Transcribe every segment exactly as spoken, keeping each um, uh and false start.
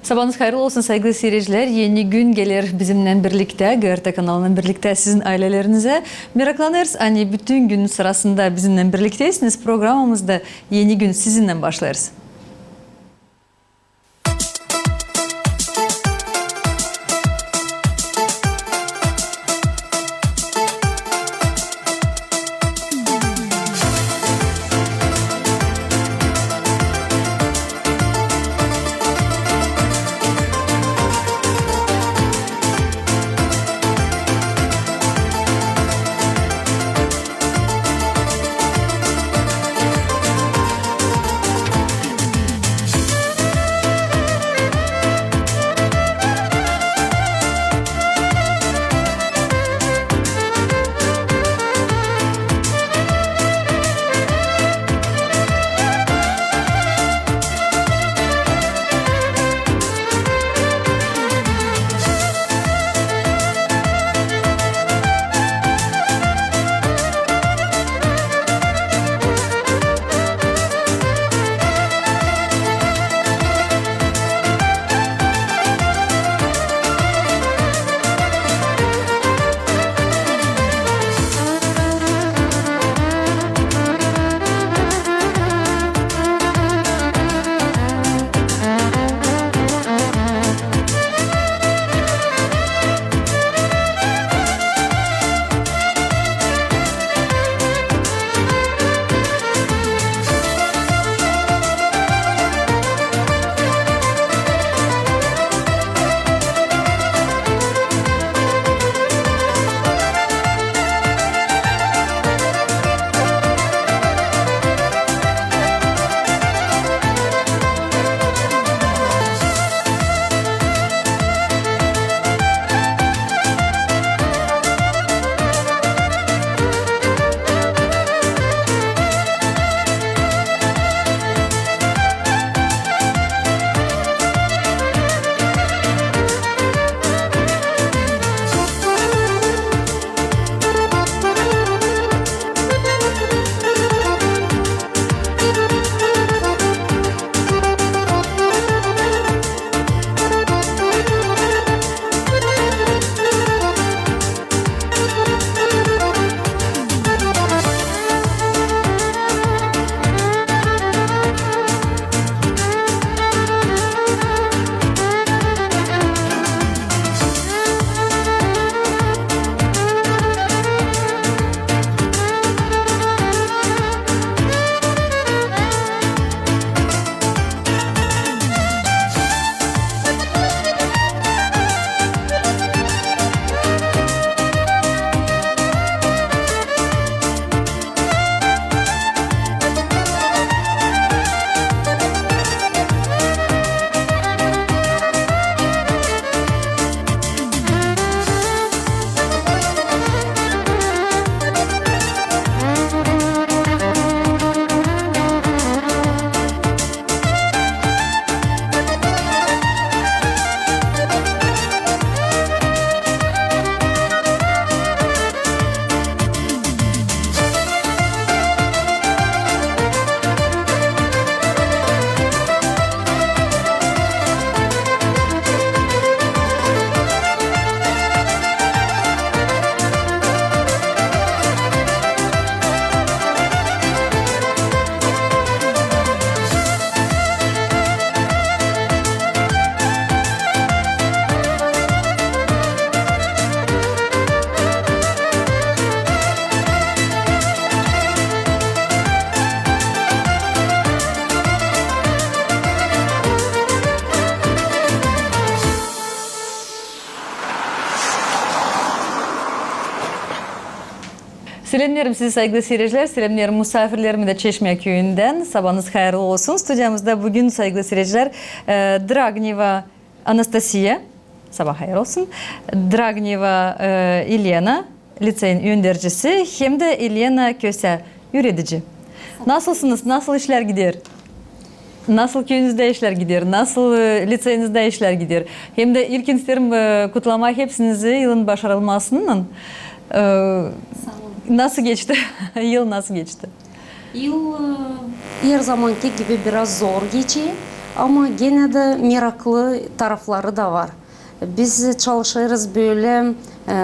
Sabaanız hayırlı olsun, saygılı siiredicilär. Eni Gün geler bizimnän birliktä, GRT kanalınnän birliktä sizin aylelerinizä. Meraklanêrız, ani bütün gün sırasında bizimnän birliktäysiniz. Programamızda Eni Gün sizinnän başlêêrız. Selämneerim sizi, saygılı siiredicilär, selämneerim musaafirlerimi dä Çeşmä küüyündän. Sabaanız hayırlı olsun. Studiyamızda büün, saygılı siiredicilär, e, Dragneva Anastasiya, sabaa hayır olsun, Dragneva, e, Elena, liţeyin öndercisi, hem dä Elena Kösä, üüredici. Nasılsınız? Nasıl işlär gider? Nasıl küüyünüzdä işlär gider? Nasıl, e, liţeyinizdä işlär gider? Hem dä ilkin isteerim, e, kutlamaa hepsinizi yılın başarılmasınnan. E, nasıl geçti? Yıl nasıl geçti? Yıl, e, her zamankı gibi biraz zor geçer. Ama genä dä meraklı tarafları da var. Biz çalışêrız bölä, e,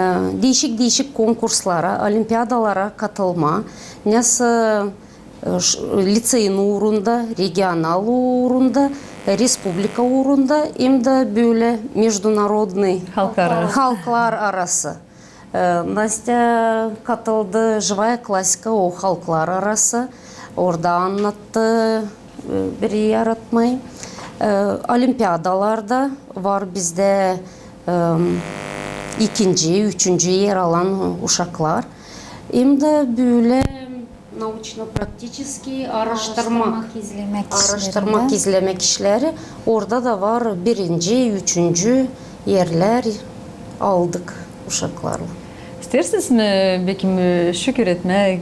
diişik-diişik konkurslara, olimpiadalara katılmaa. Nesoy, e, ş-, liţeyin uurunda, regional uurunda, respublika uurunda, hem dä bölä международный, halklararası. E, Nastya katıldı «Живая классика», o halklararası. Orada annattı, e, bir yaratmayı. E, olimpiadalarda var bizdä, e, ikinci, üçüncü er alan uşaklar. Hem dä bölä naučno-praktiçeskiy aaraştırmak, aaraştırmak, izlemäk işleri. Orada da var birinci, üçüncü erlär aldık uşaklarlan. İsteersiniz mi, bekim, şükür etmää, e,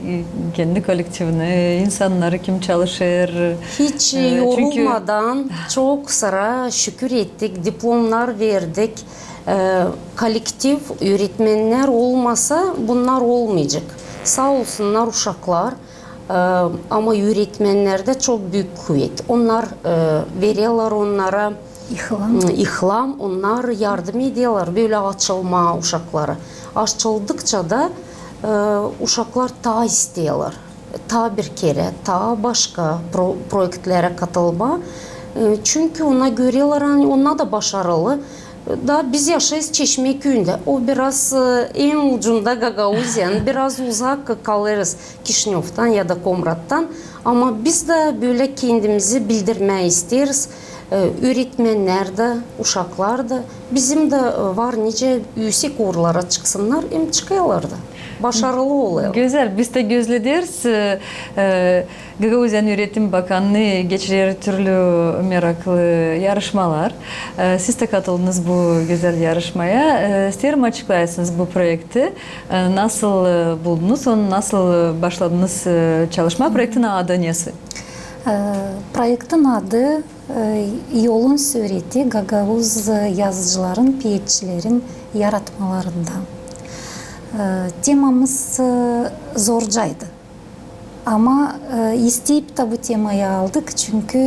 kendi kolektivini, insannarı, kim çalışêr? Hiç yorulmadan çok sıra şükür ettik, diplomnar verdik. E, kolektiv, üüretmennär olmasa, bunnar olmayacek. Saa olsunnar uşaklar, e, ama üüretmennerdä çok büük kuvet. Onnar, e, vererlär onnara İhlam. İhlam, onnar yardım ederlär bölä açılmaa uşakları. Açıldıkça da, e, uşaklar taa isteerlär, taa bir kerä, taa başka pro-, proektlerä katılmaa. E, çünkü onnar görerlär, ani onnar da başarılı. Da biz yaşêêrız Çeşmäküüyündä. O biraz, e, en ucunda Gagauziyanın, biraz uzak kalêrız Kişinövdan ya da Komrattan. Ama biz dä bölä kendimizi bildirmää isteeriz. E, üüretmennär dä, uşaklar da, bizim dä, e, var nicä üüsek uurlara çıksınnar, hem çıkêrlar da. Başarılı olêrlar. Gözäl, biz dä gözlederiz, e, e, Gagauziyanın üüretim bakannıı geçirer türlü meraklı yarışmalar. E, siz dä katıldınız bu gözäl yarışmaya. E, isteerim açıklayasınız bu proekti. E, nasıl, e, buldunuz onu, nasıl, e, başladınız, e, çalışmaa? Proektin adı nesoy? E, proektin adı, e, Yolun süüreti gagauz, e, yazıcıların, peetçilerin yaratmalarında. E, temamız, e, zorcaydı. Ama, e, isteyip dä bu temayı aldık, çünkü,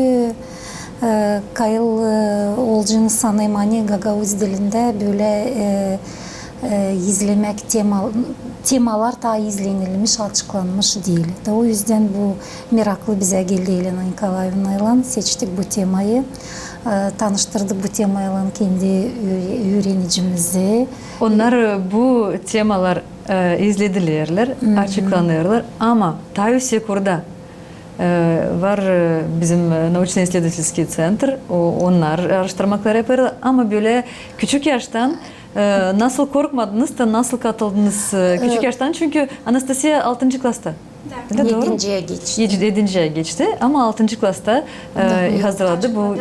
e, kayıl, e, olacını sanêrım, ani gagauz dilindä bölä, e, e, izlemäk tema-, temalar taa izlenilmiş, açıklanmış diil. Da o üzdän bu meraklı bizä geldi Elena Nikolaevnaylan, seçtik bu temayı, e, tanıştırdık bu temaylan kendi üü-, üürenicimizi. Onnar, e, bu temalar, e, izledilerlär, açıklanêrlar, ama taa üüsek urda, e, var, e, bizim, e, naučno-isledivotelskiy ţentr, o, onnar aaraştırmaklar yapêrlar, ama bölä küçük yaştan, e, nasıl korkmadınız da nasıl katıldınız, e, küçük yaştan, çünkü Anastasiya altıncı klasta. Da. Edinciyä geçti. Edi-, edinciyä geçti, ama altıncı klasta, e, hazırladı bu.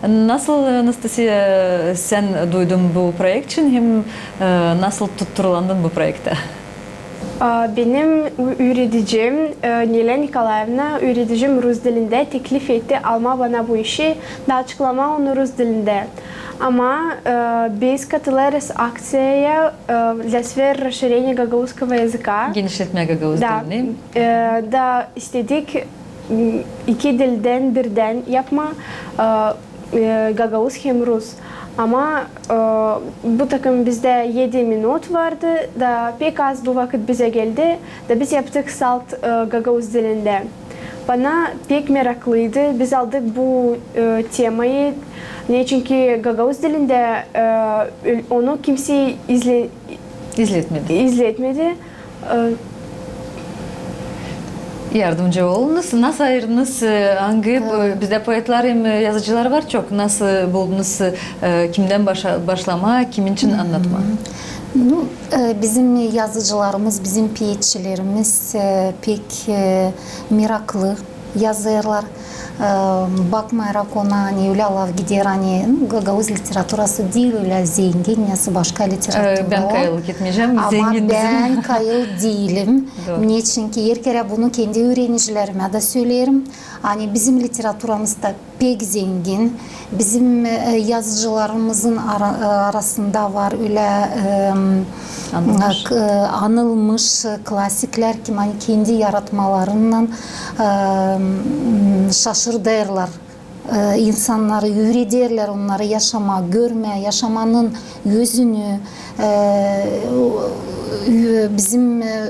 Nasıl, e, Anastasiya, sän duydun bu proekt için hem, e, nasıl tutturulandın bu proektä? A, benim ü-, üüredicim, e, Nilä Nikolaevna, üüredicim rus dilindä teklif etti almaa bana bu işi da açıklamaa onu rus dilindä. Ama, e, biz katılêrız akţiyaya, e, для сферы расширения гагаузского языка. Genişletmää gagauz dilini. E, da istedik, m, iki dildän birdän yapmaa, e, e, gagauz hem rus. Ama, e, bu takım bizdä edi minut vardı, da pek az bu vakıt bizä geldi, da biz yaptık salt, e, gagauz dilindä. Bana pek meraklıydı. Biz aldık bu, e, temayı. Neçinki gagauz dilindä, e, onu kimsey izle-, izletmedi. E, Yardımcı olunuz. Nasıl ayırdınız, e, angı, e, bizdä poetlar hem, e, yazıcılar var çok. Nasıl buldunuz, e, kimdän başa-, başlamaa, kimin için annatmaa? Nu, e, bizim yazıcılarımız, bizim peetçilerimiz, e, pek, e, meraklı yazêrlar. E, bakmayarak ona, ani ölä laf gider, ani, nu, gagauz literaturası diil ölä zengin, nesoy başka literaturalar. E, bän kayıl etmeyecäm, ama zengin bizim. Bän kayıl diilim. Neçinki er kerä bunu kendi üürenicilerimä dä söleerim. Ani bizim literaturamız da pek zengin. Bizim, e, yazıcılarımızın ara-, e, arasında var ölä, e, anılmış, e, anılmış klasiklär, kim ani kendi yaratmalarınnan, e, m, şaşırdêrlar e, insannarı üürederlär onnarı yaşamaa, görmää, yaşamanın özünü. E, o, e, bizim, e,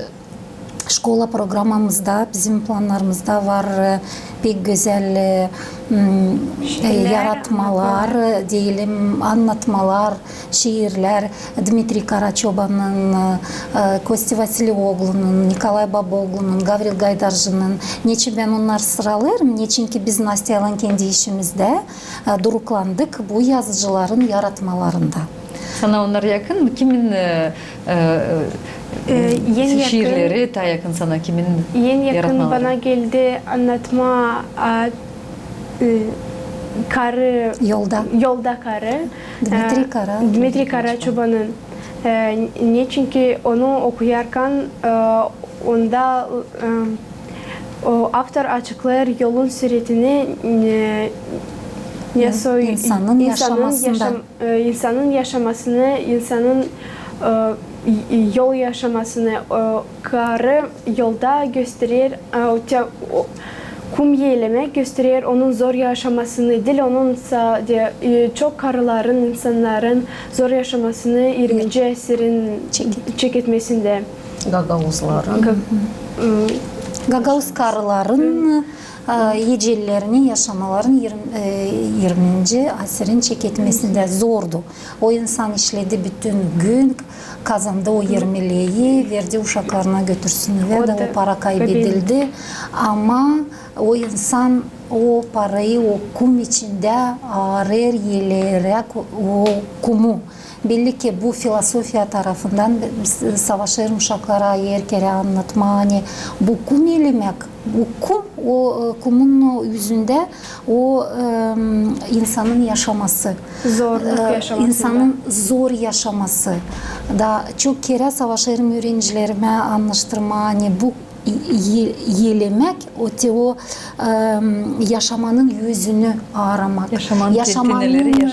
şkola programamızda, bizim plannarımızda var, e, pek gözäl, e, m, e, şiirlär, yaratmalar, annatmalar, e, deyelim, annatmalar, şiirlär Dmitriy Karaçobanın, e, e, Kosti Vasilioglunun, Nikolay Babaoglunun, Gavril Gaydarjının. Neçin bän onnarı sıralêêrım? Neçinki biz Nastaylan kendi işimizdä, e, duruklandık bu yazıcıların yaratmalarında. Sana onnar yakın? Kimin, e, e, e, şiirleri taa yakın sana, kimin yaratmaları? En yakın bana geldi annatma, a, e, karı, Yolda. Yolda karı. Dmitriy E, Kara-, Dmitriy Karaçobanın. E, neçinki onu okuyarkan, e, onda, e, o avtor açıklêêr yolun süretini, e, ne soy, insanın yaşamasında. Yaşam-, e, insanın yaşamasını, insanın, e, y-, yol yaşamasını, e, karı yolda gösterer, e, o te-, o, kum eelemäk gösterer onun zor yaşamasını, diil onun sade, e, çok karıların, insannarın zor yaşamasını irminci asirin çeketmesindä. Gagauzların. Ga-, e, Gagauz karıların, e, ecellerini, yaşamaların irm-, e, irminci asirin çeketmesindä zordu. O insan işledi bütün gün, kazandı o irmileyi, verdi uşaklarına götürsün evä da o para kaybedildi. Ama o insan o parayı o kum içindä arêêr, eeleyeräk o kumu. Belli ki bu filosofiya tarafından s-, savaşêrım uşaklara er kerä annatmaa, ani bu kum eelemäk, bu kum, o, e, kumun üzündä o, e, insanın yaşaması. Zorluk yaşaması. İnsanın zor yaşaması. Da çok kerä savaşêrım üürencilerimä annaştırmaa, ani bu e-, e-, eelemäk, o te o, e, yaşamanın özünü aaramak. Yaşamanın, yaşamanın,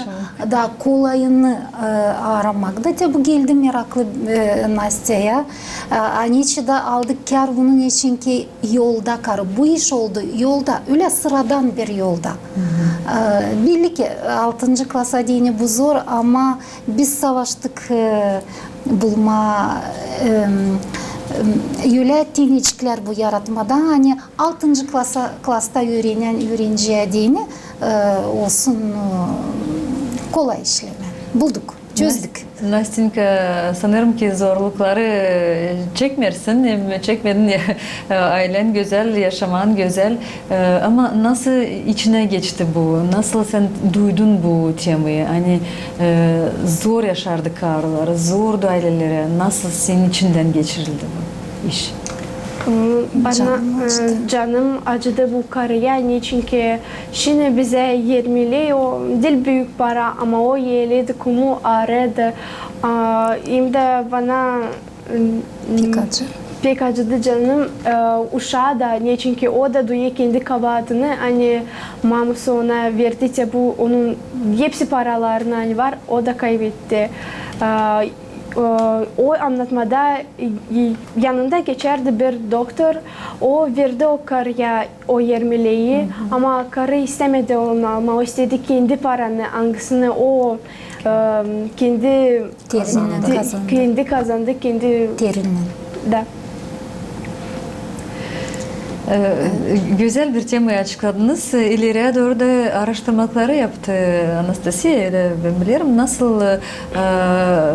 e, da kolayını, e, aaramak. Da te bu geldi meraklı, e, Nastaya. E, ani çı da aldık kär bunun için ki yolda karı. Bu iş oldu yolda, ölä sıradan bir yolda. E, belli ki altıncı klasa deyni bu zor, ama biz savaştık, e, bulmaa, e, e, ölä teneciklär bu yaratmada, ani altıncı klasa, klasta üürenän üürenciyä deyni, e, olsun, e, kolay işlemä. Bulduk, çözdük. Nas-, Nastenka, sanêrım ki zorlukları, e, çekmeersin, hem çekmedin ya, e, aylän gözäl, yaşaman gözäl. E, ama nasıl içinä geçti bu? Nasıl sän duydun bu temayı? Ani, e, zor yaşardı karılar, zordu aylelerä. Nasıl senin içindän geçirildi bu iş? Bana, e, canım acıdı bu karıya, neçinki şindi bizä irmiley o diil büük para, ama o eeledi kumu, aarêêrdı. A, hem dä bana, m, pek acıdı canım, e, uşaa da, neçinki o da duyêr kendi kabaatını, ani maması ona verdi te bu, onun hepsi paralarını, ani var, o da kaybetti. A, e, o annatmada, e, yanında geçärdi bir doktor, o verdi o karıya o irmileyi, ama karı istämedi onu almaa, o istedi kendi paranı, angısını o, e, kendi terinnän kazandı. Kendi kazandı, kendi terinnän. Da. E, gözäl bir temayı açıkladınız. İleriyä dooru da aaraştırmakları yaptı Anastasiya, ölä bän bilerim. Nasıl, e,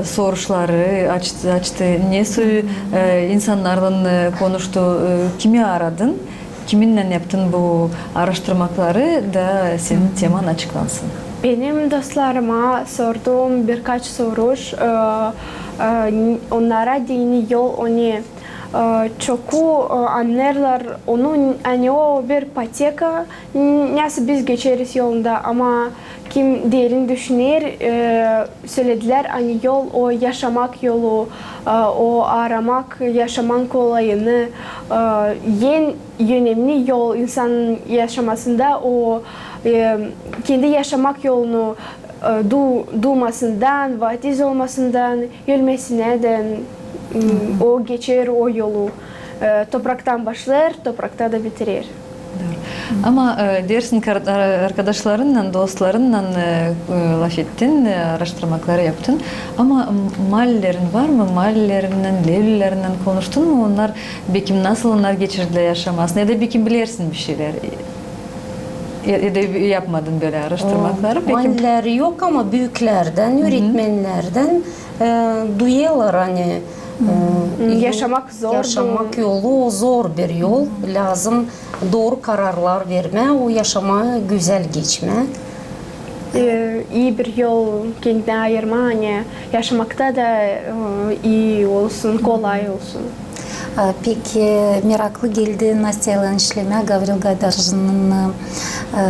soruşları açtı, açtı, ne soy, e, insannarlan, e, konuştu, e, kimi aaradın, kiminnän yaptın bu aaraştırmakları da senin teman açıklansın. Benim dostlarıma sordum birkaç soruş, e, e, n-, onnara deyni yol, oni, e, çoku, e, annêêrlar onu, ani o bir pateka, n-, nasıl biz geçeriz yolunda, ama kim derin düşüner, e, söledilär, ani yol o yaşamak yolu, e, o aaramak yaşaman kolayını, e, en önemni yol insanın yaşamasında o, e, kendi yaşamak yolunu, e, du-, duumasından, vaatiz olmasından, ölmesinä dän, m, o geçer o yolu. E, topraktan başlêêr, toprakta da bitirer. Dooru. Ama, e, deersin, kar-, ar-, arkadaşlarınnan, dostlarınnan, e, e, lafettin, e, araştırmakları yaptın. Ama m-, mallerin var mı? Mallerinnän, Levlilerinnän konuştun mu? Onnar, bekim, nasıl onnar geçirdilär yaşamasını? Ya da, bekim, bilersin bir şeylär? Ya, ya da yapmadın bölä araştırmakları, bekim? Malleri yok, ama büüklerdän, üüretmenlerdän, e, duyêrlar, ani, e, yol-, yaşamak zor, yaşamak yolu zor bir yol. Lääzım dooru kararlar vermää, o yaşamaa gözäl geçmää. E, ii bir yol kendinä ayırmaa, ani yaşamakta da, e, ii olsun, kolay olsun. A, pek meraklı geldi Nastaylan işlemää Gavril Gaydarjının,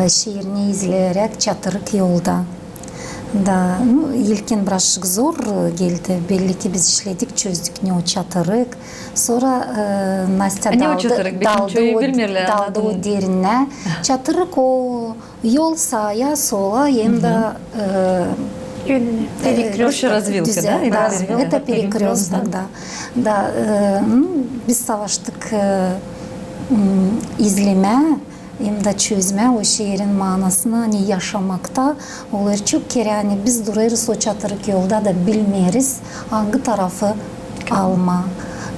e, şiirini izleyerek, Çatırık yolda. Da, nu, ilkin birazcık zor, e, geldi. Belli ki biz işledik, çözdük, ne o çatırık. Sora, e, Nastya daldı, daldı o derininnä. Çatırık o yol saa, sola, hem dä, e, yönünä. Перекрёсток. Düzä, da, это перекрёсток, da. Da, e, nu, biz savaştık, e, m, izlemää hem dä çözmää o şiirin maanasını, ani yaşamakta olêr çok kerä, ani biz durêrız o çatırık yolda da bilmeeriz, angı tarafı almaa.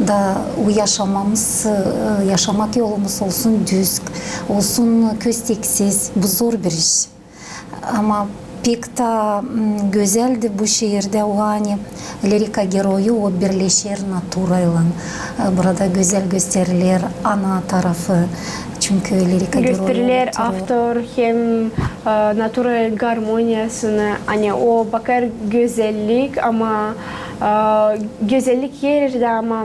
Da o yaşamamız, e, yaşamak yolumuz olsun düz, olsun kösteksiz, bu zor bir iş. Ama pek taa, m, gözäldi bu şiirdä o, ani lirika geroyu o birleşer naturaylan. E, burada gözäl gösteriler ana tarafı. Çünkü lirika geroyu gösterilär avtor hem, e, natura garmoniyasını, ani o bakêr gözellik, ama, e, gözellik her erdä, ama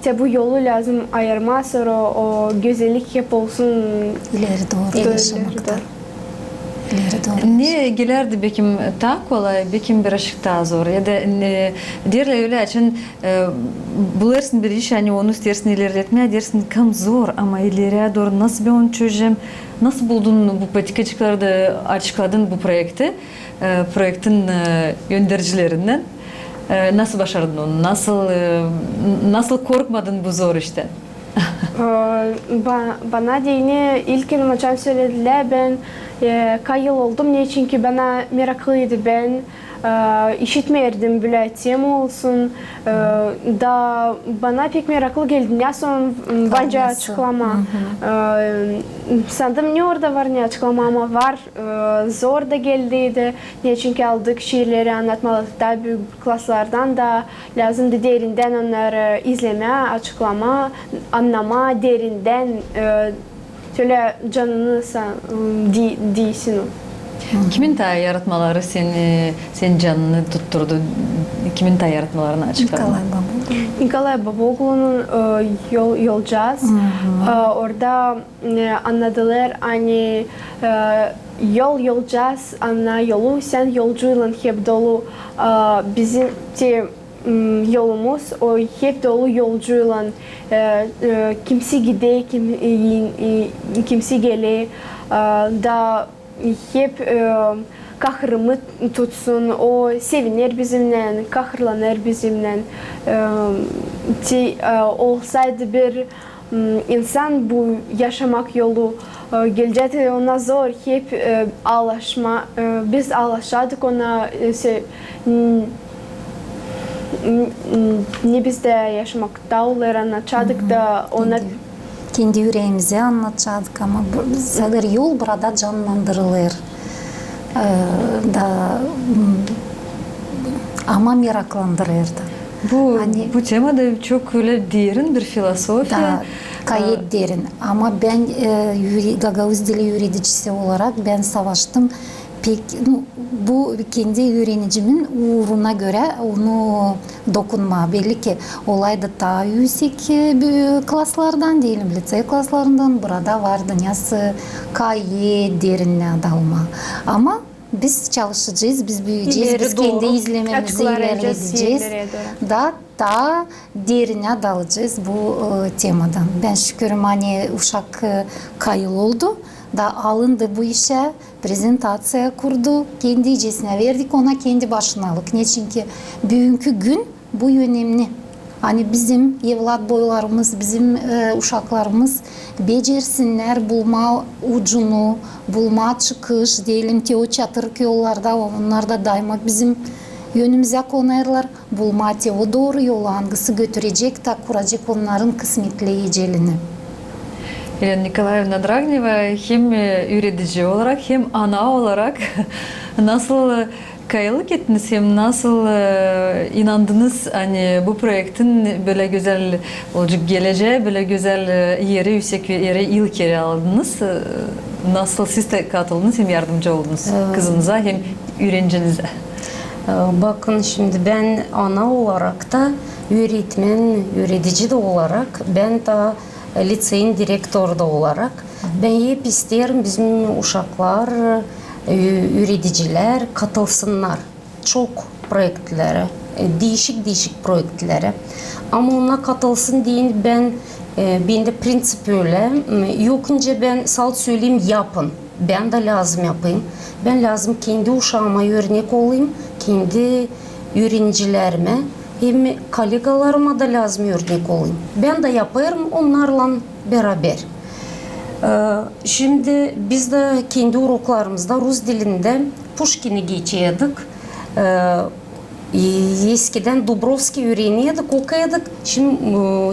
te bu yolu lääzım ayırmaa, sora o gözellik hep olsun ileri dooru yaşamakta. İleri dooru. Ne gelärdi, bekim, taa kolay, bekim, birazcık taa zor? Ya da, e, deerlär ölä, açan, e, bulêrsın bir iş, ani onu isteersin ilerletmää, deersin, kam zor, ama ileriyä dooru nasıl bän onu çözecäm? Nasıl buldun bu patikacıkları da açıkladın bu proekti? E, proektin, e, öndercilerinnän. E, nasıl başardın onu? Nasıl, e, n-, nasıl korkmadın bu zor iştän? E, ba-, bana deyni ilkin açan söledilär, bän, e, kayıl oldum, neçinki bana meraklıydı, bän, e, işitmeerdim bölä tema olsun, e, da bana pek meraklı geldi, ne sora, m, var nicä açıklamaa. E, sandım, ne orada var nicä açıklamaa, ama var, e, zor da geldiydi, neçinki aldık şiirleri annatmalı taa büük klaslardan da, lääzımdı derindän onnarı izlemää, açıklamaa, annamaa derindän, e, şölä canını sa-, m, di-, diisin o. Kimin taa yaratmaları seni, senin canını tutturdu? Kimin taa yaratmalarını açıkladın? Nikolay Baboglunun. Nikolay Baboglunun, e, yol, Yolcaaz. E, orada e, annadılar, ani, e, yol, yolcaaz, anna yolu, sän yolcuylan hep dolu. E, bizim te, m, yolumuz, o hep dolu yolcuylan, e, e, kimsi gider, kim-, e, e, kimsi geler, e, da hep, e, kahırımı tutsun, o seviner bizimnän, kahırlanêr bizimnän. E, te, e, olsaydı bir m, insan bu yaşamak yolu, e, gelecekti ona zor, hep, e, alaşma, e, biz alaşadık ona, e, se-, n-, n-, n-, ne bizdä yaşamakta olêr, annadacaadık da ona. Kendi, kendi üreemizä annadacaadık, ama bu, sadece yol burada canlandırılêr. E, da, m, ama meraklandırêr da. Bu, ani bu tema da çok ölä derin bir filosofiya. Da, gayet derin. Ama bän, e, üüre-, gagauz dili üüredicisi olarak bän savaştım. Pek, nu, bu kendi üürenicimin uuruna görä onu dokunmaa. Belli ki, olaydı taa üüsek, e, bü-, klaslardan, deyelim, lisey klaslarından, burada vardı, neysä, gayet derinnä dalmaa. Ama biz çalışacez, biz büüyecez, biz kendi izlemämizi ilerledecez. Da taa derinnä dalacez bu, e, temadan. Bän şükürüm, ani uşak, e, kayıl oldu, da alındı bu işä, prezentaţiya kurdu, kendi icesinä verdik ona, kendi başınalık. Neçinki büünkü gün bu önemli. Ani bizim evlat boylarımız, bizim, e, uşaklarımız becersinnär bulmaa ucunu, bulmaa çıkış, deyelim ki, o çatırık yollarda, onnar da daymak bizim önümüzä konêrlar, bulmaa te o dooru yolu, angısı götürecek da kuracek onnarın kısmetli ecelini. Elena Nikolaevna Dragneva hem, e, üüredici olarak, hem ana olarak nasıl, e, kayıllık ettiniz hem nasıl, e, inandınız, ani bu proektin bölä gözäl olacek gelecää, bölä gözäl, e, eri, üüsek eri ilk eri aldınız? E, nasıl siz dä katıldınız hem yardımcı oldunuz kızınıza hem üürenicizä? E, bakın, şindi bän ana olarak da, üüretmän, üüredici dä olarak, bän dä liţeyin direktoru da olarak, bän hep isteerim, bizim uşaklar, ü-, üüredicilär katılsınnar çok proektlerä, e, diişik-diişik proektlerä. Ama onnar katılsın deyni bän, e, bendä prinţip ölä, m, yok nicä bän salt söleyim, yapın. Bän dä lääzım yapayım. Bän lääzım kendi uşaama örnek olayım, kendi üürenicilerimä, hem kolegalarıma da lääzım örnek olayım. Bän dä yapêrım onnarlan beraber. E, şindi biz dä kendi uroklarımızda rus dilindä Puşkini geçeydik. E, e, eskidän Dubrovskiy üüreneydik, okuyaydık. Şindi,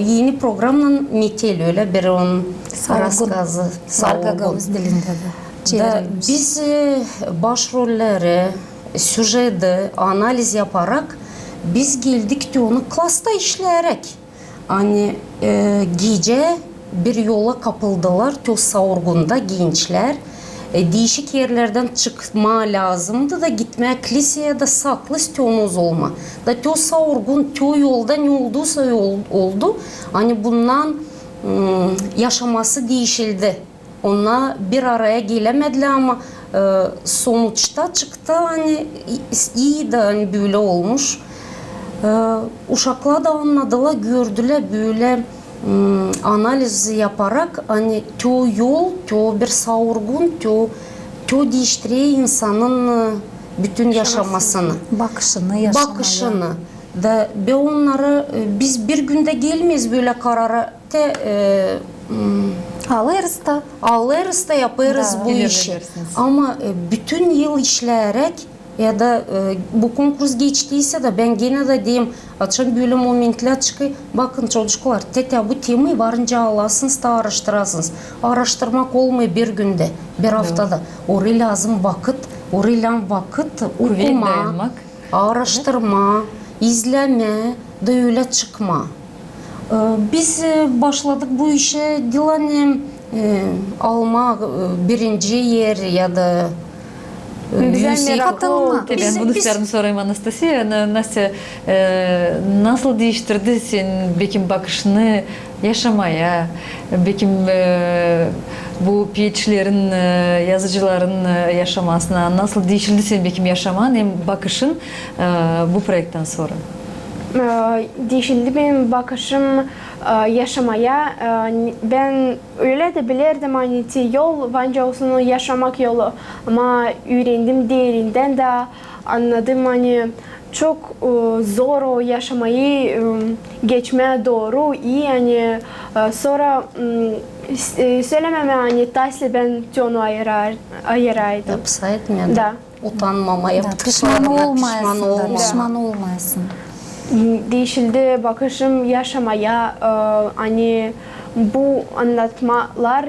e, eni programnan Metel, ölä bir onun raskazı, Salgın. Gagauz dilindä dä çevirilmiş. Biz, e, başrolleri, süjeti analiz yaparak, biz geldik te onu klasta işleyeräk. Ani, e, gecä bir yola kapıldılar te o saurgunda gençlär. E, diişik erlerdän çıkmaa lääzımdı da gitmää kliseyä da saklı stenoz olmaa. Da te o saurgun, te o yolda ne olduysa ol-, oldu, ani bundan, m, yaşaması diişildi. Onnar bir araya gelämedilär, ama, e, sonuçta çıktı, ani i-, ii da, ani bölä olmuş. E, uşaklar da annadılar, gördülär bölä, m, analiz yaparak, ani te o yol, te o bir saurgun, te o, te o diiştirä insanın, e, bütün yaşamasını. Bakışını yaşamaya. Bakışını. Da bän onnara, e, biz bir gündä gelmeeriz bölä karara, te, e, m, alêrız da, alêrız da yapêrız bu işi. İlerledersiniz. Ama, e, bütün yıl işleyeräk, ya da, e, bu konkurs geçtiysä dä, bän genä dä deerim, açan bölä momentlär çıkêr, bakın, çocuklar, te, te bu temayı var nicä alasınız da aaraştırasınız. Aaraştırmak olmêêr bir gündä, bir aftada. Orayı lääzım vakıt, orayı lääzım vakıt okumaa, aaraştırmaa, izlemää da ölä çıkmaa. E, biz, e, başladık bu işä diil ani, e, almaa, e, birinci er ya da, e, bizä meraklı oldu. Bän bunu isteerim sorayım, Anastasiya. Na-, Nastya, e, nasıl diiştirdi senin, bekim, bakışını yaşamaya, bekim, e, bu peetçilerin, e, yazıcıların, e, yaşamasına, nasıl diişildi senin, bekim, yaşaman hem bakışın, e, bu proekttän sora? E, diişildi benim bakışım, e, yaşamaya. E, n-, bän ölä dä bilerdim, ani te yol, var nicä olsun, yaşamak yolu. Ama üürendim derindän da annadım, ani çok, e, zor o yaşamayı, e, geçmää dooru, i, ani, e, sora, m, s-, e, sölememää, ani taslä bän te onu ayırar-, ayıraydım. Yapsaydım ya da. Da. Utanmamaa, da, yaptıklarına pişman olmayasın. Pişman olmaa. Diişildi bakışım yaşamaya, e, ani bu annatmalar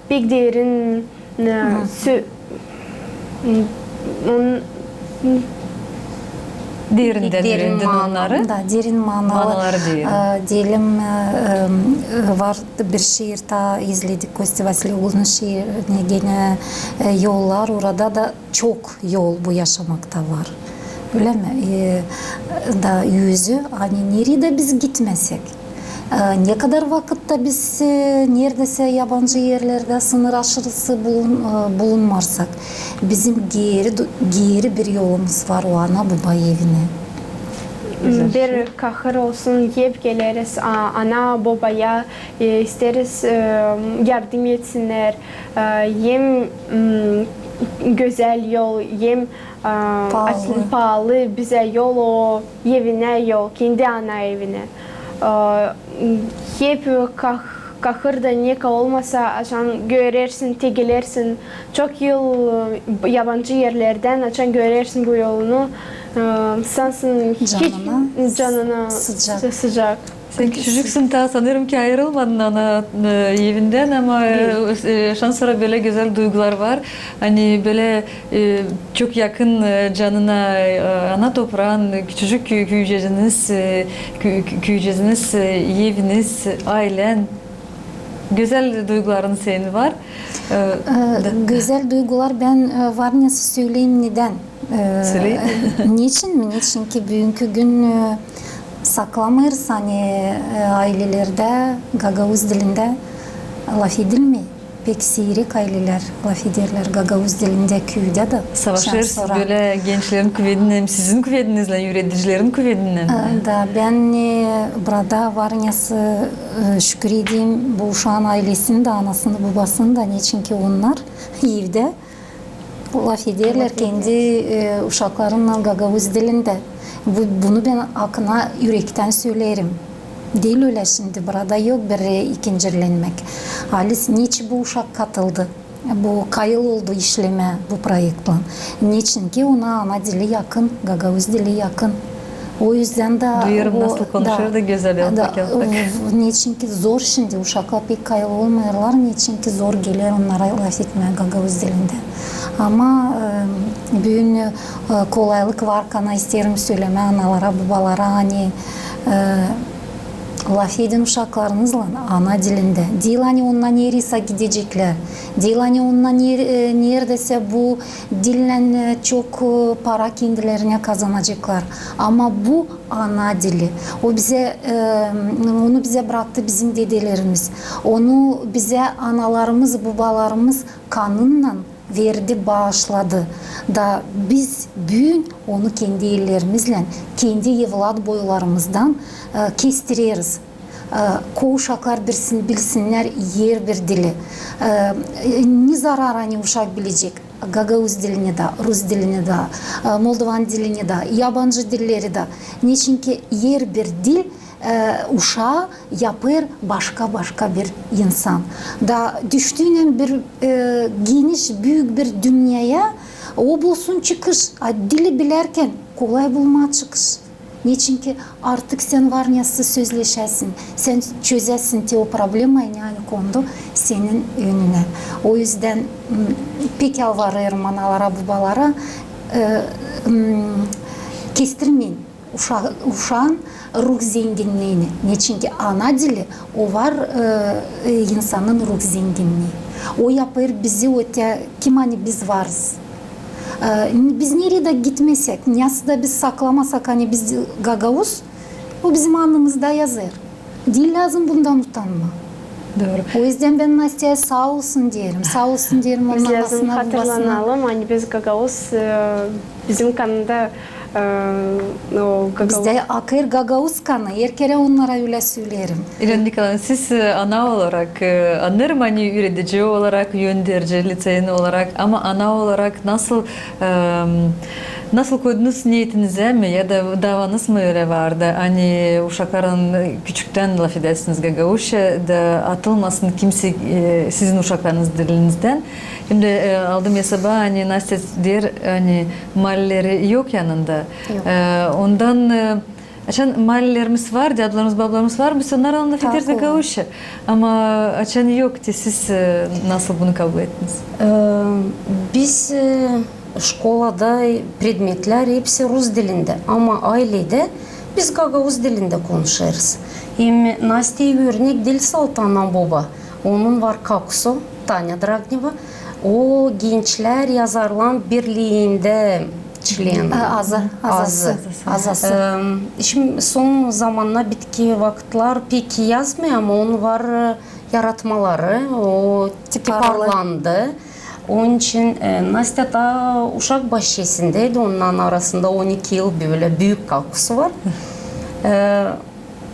pek derin, e, sö-, m, on-, derindän öğrendin onnarı. Da, derin manalı. Manaları derin. E, deyelim, e, e, var bir şiir, taa izledik Kostya Vasiloglu'nun şiirini, genä, e, yollar, orada da çok yol bu yaşamakta var. Ölä mi? E, da özü, ani neredä biz gitmesek, e, ne kadar vakıtta biz, e, neredäsä yabancı erlerdä sınır aşırısı bulun-, e, bulunmarsak, bizim geeri, geeri bir yolumuz var o ana-boba evinä. Bir kahır olsun, hep geleriz a-, ana-bobaya, e, isteeriz, e, yardım etsinnär, e, hem, m, gözäl yol, hem, e, paalı. Paalı bizä yol o evinä yol, kendi ana evinä. Hep kah-, kahırda ne ka olmasa, açan görersin, te gelersin, çok yıl, e, yabancı erlerdän, açan görersin bu yolunu, e, sansın hiç canına sıcak. Sän küçücüksün, taa sanêrım ki ayırılmadın ana, e, evindän, ama, e, şansora bölä gözäl duygular var. Ani bölä, e, çok yakın, e, canına, e, ana topraan, küçücük kü-, küüceniz, e, kü-, kü-, küüceniz, e, eviniz, aylän. Gözäl duyguların senin var. E, gözäl duygular, bän, e, var nesoy söleyim, nedän. E, neçin mi? Neçin ki büünkü gün, e, saklamêêrız, ani, e, aylelerdä gagauz dilindä lafedilmeer. Pek siirek aylelär lafederlär gagauz dilindä küüdä dä. Savaşêrsınız bölä gençlerin kuvedinän, sizin kuvedinizlän, üüredicilerin kuvedinän. E, da, bän, e, burada var nesoy, e, şükür edeyim bu uşaan aylesini dä, anasını, bobasını da, neçin ki onnar evdä lafederlär kendi, e, uşaklarınnan gagauz dilindä. Bu, bunu bän hakına ürektän söleerim. Diil ölä şindi, burada yok bir, e, ikincilenmäk. Halis neçin bu uşak katıldı, bu kayıl oldu işlemää bu proektlän. Neçin ki ona ana dili yakın, gagauz dili yakın. O üzdän dä... Duyêrım, nasıl konuşêr da gözäl yaltak-yaltak. Neçin ki zor şindi, uşaklar pek kayıl olmêêrlar, neçin ki zor geler onnara lafetmää gagauz dilindä. Ama, e, büün, e, kolaylık var, kana isteerim sölemää analara, bobalara, ani, e, lafedin uşaklarınızlan ana dilindä. Diil ani onnar neredäsä gideceklär. Diil ani onnar ner-, e, neredäsä bu dillän, e, çok, e, para kendilerinä kazanaceklar. Ama bu ana dili. O bizä, e, onu bizä braktı bizim dedelerimiz. Onu bizä analarımız, bobalarımız kanınnan verdi, baaşladı. Da biz büün onu kendi ellerimizlän, kendi evlat boylarımızdan, e, kestireriz. E, ko uşaklar bilsin-, bilsinnär er bir dili. E, ne zarar ani uşak bilecek gagauz dilini dä, rus dilini dä, e, moldovan dilini dä, yabancı dilleri dä. Neçin ki er bir dil, e, uşaa yapêr başka-başka bir insan. Da düştüünän bir, e, geniş, büük bir dünneyä, o bulsun çıkış. A dili bilärkän kolay bulmaa çıkış. Neçin ki artık sän var nesoy sözleşäsin, sän çözäsin te o problemayı, ne ani kondu senin önünä. O üzdän, m, pek yalvarêrım analara, bobalara, e, m, kestirmeyin uşa-, uşaan ruh zenginniini. Neçin ki ana dili, o var, e, e, insanın ruh zenginnii. O yapêr bizi ötää, kim ani biz varız. E, biz neredä gitmesäk, nasıl da biz saklamasak, ani biz gagauz, o bizim alnımızda yazêr. Diil lääzım bundan utanmaa. Dooru. O üzdän bän Nastyaya saa olsun deerim. Saa olsun deerim onun anasına, bobasına. Biz lääzım hatırlanalım, ani biz gagauz, e, bizim kanında, e, o gagauz. Bizdä akêr gagauz kanı, er kerä onnara ölä söleerim. İrina Nikolaevna, siz, e, ana olarak, e, annêêrım, ani üüredici olarak, önderci liţeyin olarak, ama ana olarak nasıl, e, nasıl koydunuz neetinizä mi, ya da davanız mı ölä vardı, ani uşaklarlan küçüktän lafedäsiniz gagauzça da atılmasın kimsey, e, sizin uşaklarınız dilinizdän? Hem dä, e, aldım esaba, ani Nastya deer, ani maaleleri yok yanında. Yok. E, ondan, e, açan maalelerimiz var, dädularımız, babalarımız var, biz onnarlan lafederiz gagauzça. Ama açan yok, te siz, e, nasıl bunu kabul ettiniz? E, biz, e, şkolada predmetlär hepsi rus dilindä, ama ayledä biz gagauz dilindä konuşêrız. Hem Nastyaya örnek diil salt ana-boba. Onun var kakusu, Tanya Dragneva. O Gençlär Yazarlan Birliindä çlen. A, azı, azası. Azası. Em, şindi son zamanna, bitki vakıtlar pek yazmêêr, ama onun var, e, yaratmaları, o tiparlandı. Onun için, e, Nastya taa uşak başçesindäydi, onnarın arasında on iki yıl bölä büük kakusu var. E,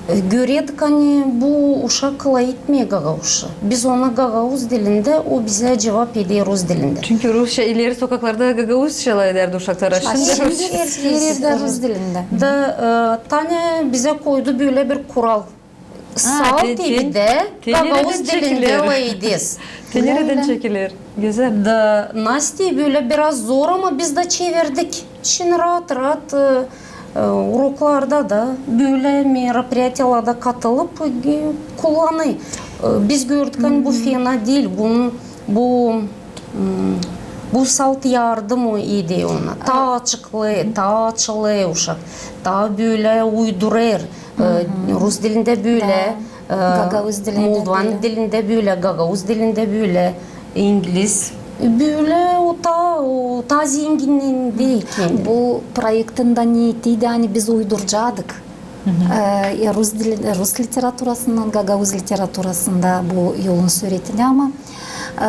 e, göredik, ani bu uşak lafetmeer gagauzça. Biz ona gagauz dilindä, o bizä cuvap eder rus dilindä. Çünkü rusça ileri sokaklarda gagauzça lafedärdi uşaklar, a şindi her erdä rus dilindä. Da, e, Tanya bizä koydu bölä bir kural. Salt TVdä gagauz dilindä o idi. Te neredän çekiler? Gözäl. Da, Nastya, bölä biraz zor, ama biz dä çevirdik. Şindi raat-raat, e, e, uroklarda da, bölä meropriyatiyalarda katılıp, e, kullanêr. E, biz gördük, ani bu fena diil. Bunun, bu, m, bu salt yardım o idi ona. Taa açıklêêr, taa açılêr uşak, taa bölä uydurêr. E, rus dilindä bölä, e, moldovan dilindä bölä, gagauz dilindä bölä, ingliz. Bölä o taa, o taa zenginlendi kendi. Bu proektin dä neeti idi, ani biz uyduracaktık. E, rus dili, rus literaturasından gagauz literaturasına bu yolun süüretini, ama, e,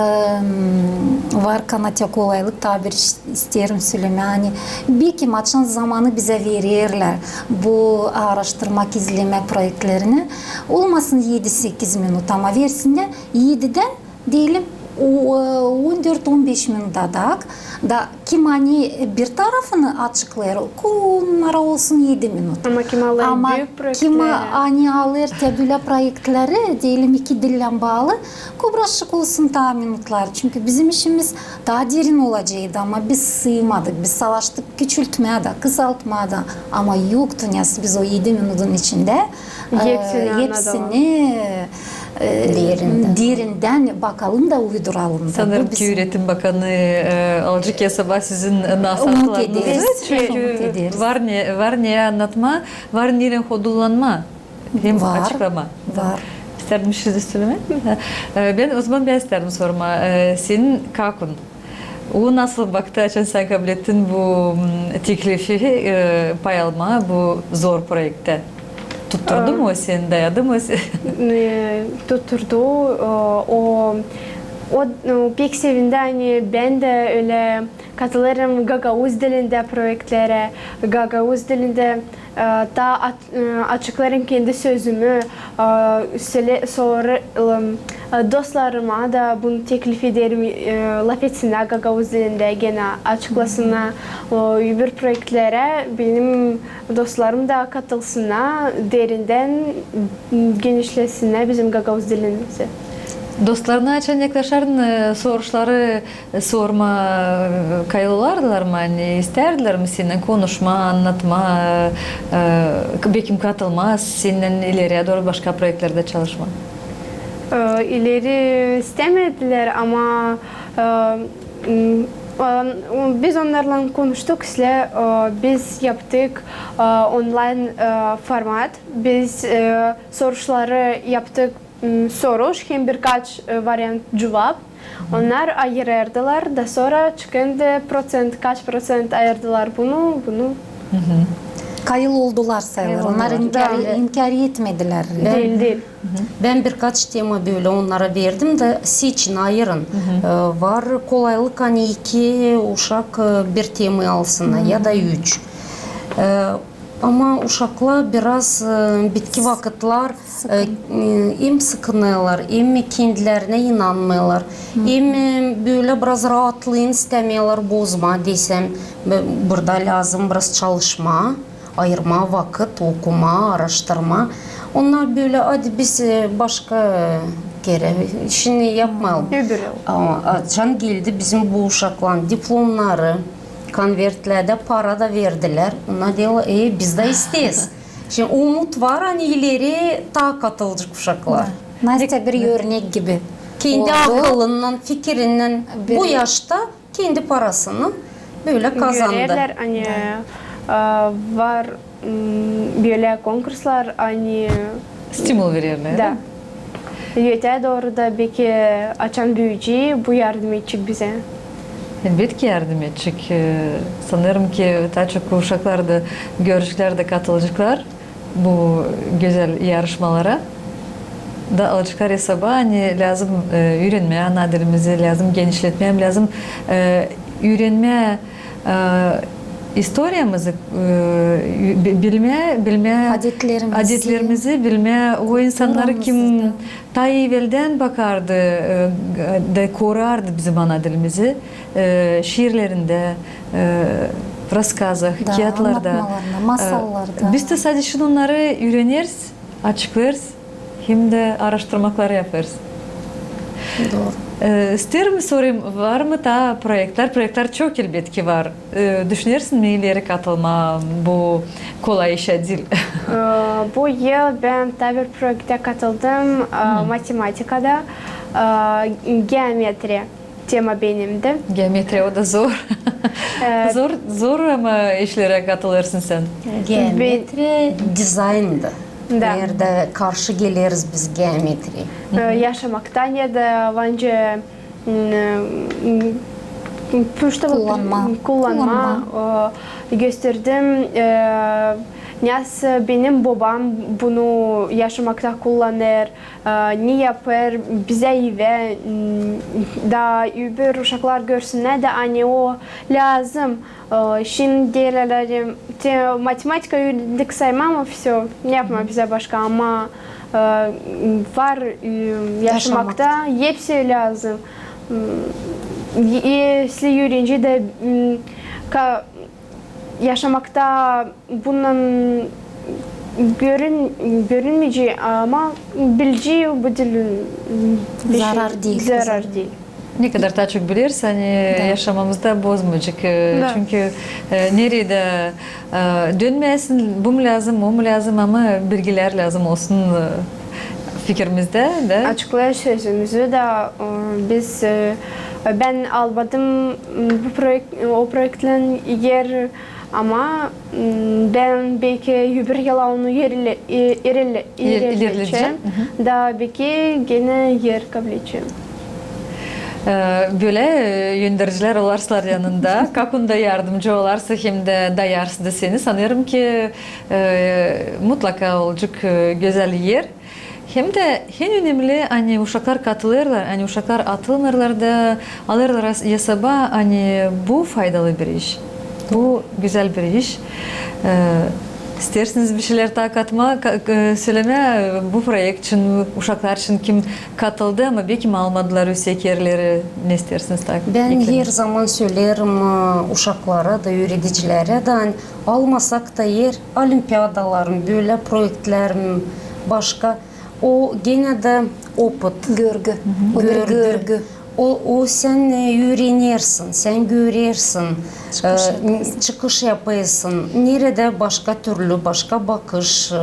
var kanat kolaylık, taa bir iş isteerim sölemää, ani beki açan zamanı bizä vererlär bu aaraştırmak, izlemäk proektlerini. Olmasın edi-sekiz minut, ama versinnär edidän, deyelim, o, e, on dört-on beş minut adak. Da kim ani bir tarafını açıklêêr, onnara olsun edi minut. Ama kim alêr büük proektleri, ani alêr te bölä proektleri, deyelim, iki dillän baalı, kobraşık olsun taa minutlar. Çünkü bizim işimiz taa derin olaceydı, ama biz sıymadık. Biz savaştık küçültmää dä, kısaltmaa da. Ama yoktu, ne biz o edi minudun içindä, e, hepsini, e, derindän bakalım da uyduralım da. Sanêrım ki, üretim bakanı, e, alacek esaba sizin nasatlarınızı, çünkü var ne, var ne annatmaa, var neylän hodullanmaa. Hem açıklamaa. Var. İstärdim bir şey dä sölemää. E, bän o zaman bän istärdim sormaa, e, senin kaakun, o nasıl baktı, açan sän kablettin bu, m, teklifi, e, pay almaa bu zor proektä? Tutturdu mu o seni, dayadı mı o seni? E, tutturdu. E, o, o, e, pek sevindi, ani bän dä ölä katılêrım gagauz dilindä proektlerä, gagauz dilindä, e, taa at-, e, açıklêêrım kendi sözümü, e, söle-, sora, e, dostlarıma da bunu teklif ederim, e, lafetsinnär gagauz dilindä, genä açıklasınnar o öbür proektlerä, benim dostlarım da katılsınnar, derindän genişlesinnär bizim gagauz dilimizi. Dostlarına açan yaklaşarın, e, soruşları sormaa, e, kayıl olardılar mı, ani istärdilär mi sennän konuşmaa, annatmaa, e, e, bekim katılmaa sennän ileriyä dooru başka proektlerdä çalışmaa? E, ileri istämedilär, ama, e, m, e, biz onnarlan konuştuk, islää, e, biz yaptık, e, onlayn, e, format. Biz, e, soruşları yaptık, m, soruş hem birkaç, e, variant cuvap. Onnar ayırırdılar, da sora çıkındı procent, kaç procent ayırdılar bunu, bunu. Kayıl oldular sayılır. Onnar inkär, inkär etmedilär. Diil, diil. Bän birkaç tema bölä onnara verdim da, seçin, ayırın. E, var kolaylık, ani iki uşak, e, bir temayı alsınnar ya da üç. E, Ama uşaklar biraz, e, bitki vakıtlar, e, e, hem sıkınêrlar, hem kendilerinä inanmêêrlar, hem, e, bölä biraz raatlıını istämeerlär bozmaa, desem, b-, burada lääzım biraz çalışmaa, ayırmaa vakıt, okumaa, aaraştırmaa. Onnar bölä, adi biz, e, başka kerä, şindi yapmayalım. Öbür yıl. Ama açan geldi bizim bu uşakların diplomnarı, konvertlerdä para da verdilär. Ona deyler, e, biz dä isteeriz. Şindi umut var, ani ileri taa katılacek uşaklar. Nastya bir örnek gibi. Kendi akılınnan, fikirinnän bu yaşta kendi parasını bölä kazandı. Görerlär, ani, e, var M, bölä konkurslar, ani stimul vererlär, da. Ötää dooru da, beki açan büüyecek, bu yardım edecek bizä. Elbetki yardım edecek. E, sanêrım ki, taa çok uşaklar da göreceklär da katılaceklar bu gözäl yarışmalara. Da alaceklar esaba, ani lääzım, e, üürenmää ana dilimizi, lääzım genişletmää, lääzım, e, üürenmää e, istoriyamızı, e, bi-, bilmää, bilmää adetlerimizi, bilmää o insannarı, kim taa eveldän bakardı, e, da korardı bizim ana dilimizi, e, şiirlerindä, e, raskazah, kiyatlarda, anlatmalarında, masallarda. Biz dä sade şindi onnarı üüreneriz, açıklêêrız. hem dä aaraştırmakları yapêrsın. Dooru. E, isteerim sorayım, var mı taa proektlär? Proektlär çok, elbetki, var. E, düşünersin mi ileri katılmaa bu kolay işä diil? E, bu yıl bän taa bir proekttä katıldım, e, matematikada, e, geometriya tema benimdi. Geometriya, o da zor. E, zor, zor ama işlerä katılêrsın sän. Geometriya dizayndı. Da. Neredä karşı geleriz biz geometriya. E, yaşamakta ya da bence, m, m, kullanmaa. Kullanmaa. E, gösterdim, e, nasıl benim bobam bunu yaşamakta kullanêr, e, ne yapêr bizä evä, m, da öbür uşaklar görsünnär dä, ani o lääzım. E, şindi deerlär, te, matematika üürendik, saymaa, ama всё, ne yapmaa bizä başka, ama, e, var, e, yaşamakta hepsi lääzım. M, e, если üürenci dä, m, ka-, yaşamakta bundan görün-, görünmeyecek, ama bilecek, bu diil, m, bir şey. Zarar diil. Zarar diil. Ne kadar taa çok bilersän, e, yaşamamızı da bozmayacek. E, çünkü, e, neredä, e, dönmeyesin, bu mu lääzım, o mu lääzım, ama bilgilär lääzım olsun, e, fikirimizdä dä. Açıklayış sözümüzü dä, e, biz, e, bän almadım, m, bu proekt, o proektlän er, ama, m, bän belki öbür yıla onu ilerle-, i-, ilerle-, ilerledecäm. Da belki genä er kabledecäm. E, bölä, e, öndercilär olarsalar yanında, kak onda yardımcı olarsa hem dä dayarsın da seni, sanêrım ki, e, mutlaka olacek, e, gözäl er. Hem dä en önemli, ani uşaklar katılêrlar, ani uşaklar atılmêêrlar da alêrlar as-, esaba, ani bu faydalı bir iş. Bu gözäl bir iş. E, isteersiniz bir şeylär taa katmaa, ka-, e, sölemää, e, bu proekt için, uşaklar için, kim katıldı, ama belki almadılar üüsek erleri, ne isteersiniz taa eklemää? Bän her zaman söleerim, e, uşaklara da, üüredicilerä dä, ani almasak ta er, olimpiadaların, bölä proektlerin, başka, o genä dä opıt. Görgü. O bir görgü. O, o sän, e, üürenersin, sän görersin, çıkış yapêrsın, neredä başka türlü, başka bakış, e,